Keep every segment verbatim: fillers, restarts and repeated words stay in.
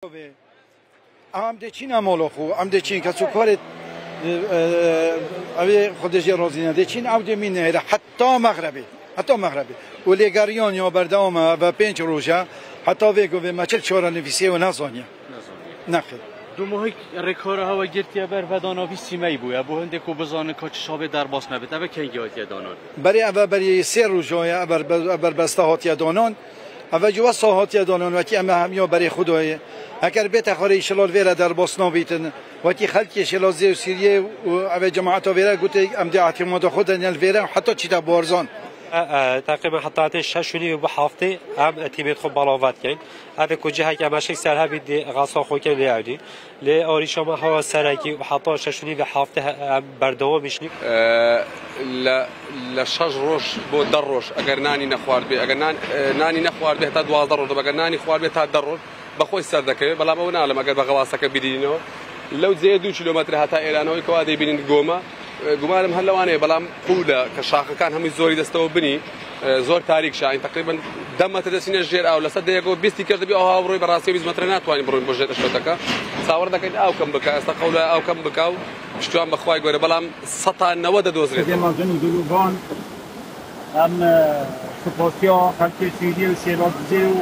Em dê çîn em mala xwe, em dê çîn kes û karê, e, e, ew ê Xwedê jê razî ne, dê çîn ew dê mîne hêre heta mexrebê, heta mexrebê. Û lêgeriyan ya berdewam e, ve pênc roj e, heta vê govê me çil çara nivîsiye û nezaniye. Nexêr. Du mohik rêkara hewa girtiye ber vedana vî sîmey bûye. Bo hindê ku bizanin ka çi şabê derbas nebit. Eve kengî hatiye danan? Berê eve berê sê roja ye, ev ber-, ev berbesta hatiye danan. Eve ji wesa hatiye danan, wekî em ê hemiya berê xwe dayê. Eger bête xwarê îşilal vêre derbas nabîtin, wekî xelkê Şêlazê û Sîriyê û eve cemaeta vêre gote, em dê îtîmada xwe de ne li vêre heta çîte Barzan. E, e, teqrîben heta te şeş û nîv bi heftê em tîmêt xwe balavat kein. Ev ku cihek em eşik ser hebî dê xasa xwe kein lê ewdî. Lê arîşa me hewa serekî û heta şeş û nîv heftê he-, em berdewam işnî. E, le, le şeş roj bo de roj, eger nanî nexward bê, eger nan, e, nanî nexward bê heta duwazdeh roj, eger nanî xward bê ta de roj, be xwe ser dekeve. Belam ew nalim, eger be xewaseke bidînîno. Lew zê du kilometre heta êranawî kewa dê bînin goma. E, gumanim hel lewanê, belam qûl e, ke şaxekan hemî zorî destewe binî. E, zor tarîk şahin. Teqrîben deh metre desîne jêr ew. Lesa dê yeko bîst kir dibî, aha, ew rûyê berastî bîst metre natwanî birûn bo jêr eşkoteka. Sawir dekin ew kem bika, esta qewle ew kem bika û piştwan bi xway gore. Belam seta newed de dozrê. Dê mezin û dûrûvan. Em, e, spasiya xelkê Sûriyê û Şêlazê û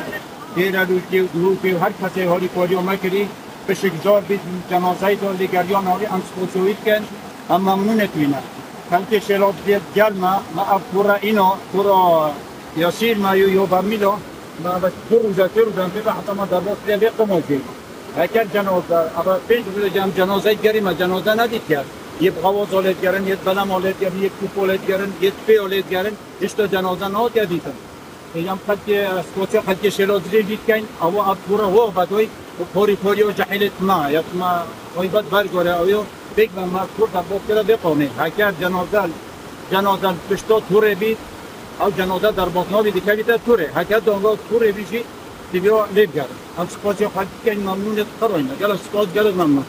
Dêrelûkê û Duhokê û her kesê harîkariya me kirî, pişik car bît cenazeyê de lêgeriya navê em spasiya wî dikin, em memnûnet wî ne. Xelkê Şêlazê gel me, me ev kure îna, kura Yasîr me yo, yo Bermîla, me ev du roja, sê roja em pê ve heta me derbas kiriye vê qomacê. Heker cenaze, ava pênc roj em cenaze gerî me cenaze nedîtiye. Yê bi xewaza lê digerin, yê bi belema lê digerin, yê bi kûpo lê digerin, yê bi pêya lê digerin, hişta cenaze nehatiye dîtin. Ê, em xelkê, spasiya xelkê Şêlazê jî dikeyn, awa ev kure wo vedoy, û porî porî o cehîlê tima, ya tima xeybet bergore, ew yo, pêk me me kur derbas kire vê qomê. Heker cenaze, cenaze pişta turê bî, ew cenaze derbas nabî dikevîte turê. Heker danga turê bî jî, tîviya lê bigerin. Em spasiya xelkê dikeyn, memnûn ê, qirayne. Gelek spas, gelek memnûn.